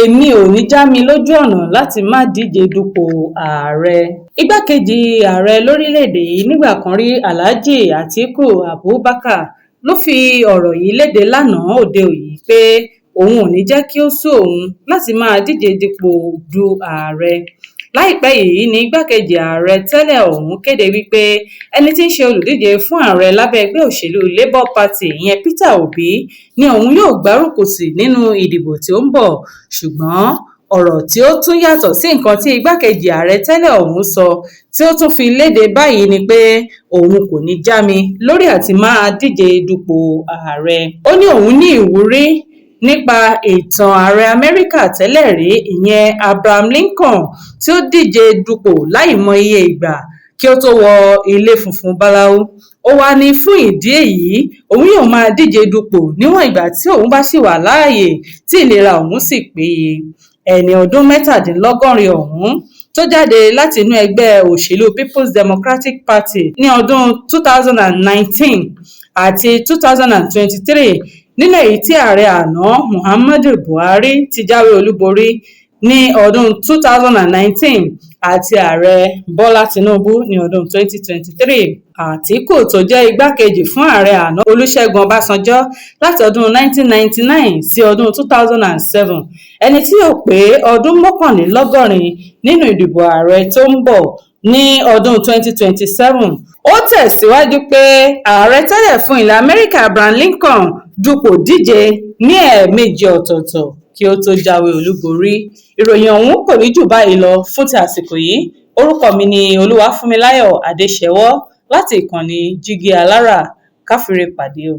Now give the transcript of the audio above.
Èmi ò ní í já mi lójú ọ̀nà láti má díje dupò ààrẹ. Igbákejì ààrẹ lórílẹ̀-èdè yìí nígbà kan rí, Alhaji Atiku Abubakar, ló fi ọ̀rọ̀ yìí lédè lánàá òde yìí pé òun ò ní jẹ́ kí ó sú òun láti máa díje dupò du ààrẹ. Láìpẹ́ yìí ní igbákejì ààrẹ tẹ́lẹ̀ ọ̀hún kéde wípé ẹni tí í ṣe olùdíje fún ààrẹ lábẹ́ ẹgbẹ́ òṣèlú Labour Party, ìyẹn Peter Obi, ni òun yóò gbárùkù tì nínú ìdìbò tí ó ń bọ̀. Ṣùgbọ́n ọ̀rọ̀ tí ó tún yàtọ̀ sí nǹkan tí igbákejì ààrẹ tẹ́lẹ̀ ọ̀hún sọ tí ó tún fi lédè báyìí ni pé òun kò ní í já mi lórí àti máa díje dupò ààrẹ. Ó ní òun ní ìwúrí nípa ìtàn ààrẹ Amẹ́ríkà tẹ́lẹ̀ rí, ìyẹn Abraham Lincoln, tí ó díje dupò láìmọye ìgbà kí ó tó wọ Ilé Funfun Báláú. Ó wàá ní fún ìdí èyí, òun yóò máa díje dupò níwọ̀n ìgbà tí òun bá ṣì wà láàyè tí ìlera òun sì péye. Ẹni ọdún 87 ọ̀hún tó jáde láti inú ẹgbẹ́ òṣèlú Peoples Democratic Party ní ọdún 2019 àti 2023, nínú èyí tí ààrẹ àná Muhammadu Buhari ti jáwé olúborí ní ọdún 2019 àti ààrẹ Bọ́lá Tínúbù ní ọdún 2023. Àtìkù, tó jẹ́ igbákejì fún ààrẹ àná Olùṣègùn Ọbànjọ́ láti ọdún 1999 sí ọdún 2007, ẹni tí yóò pé ọdún 81 nínú ìdìbò ààrẹ tó ń bọ̀ ní ọdún 2027. Ó tẹ̀síwájú pé ààrẹ tẹ́lẹ̀ fún ilẹ̀ Amẹ́ríkà Abraham Lincoln dupò díje ní ẹ̀ẹ̀mejì ọ̀tọ̀ọ̀tọ̀ kí ó tó jáwé olúborí. Ìròyìn ọ̀hún kò ní jù báyìí lọ fún ti àsìkò yìí. Orúkọ mi ní Olúwafúnmiláyọ̀ Adéṣẹwọ́ láti ìkànnì Jígí Alára. Ká fire pàdé o.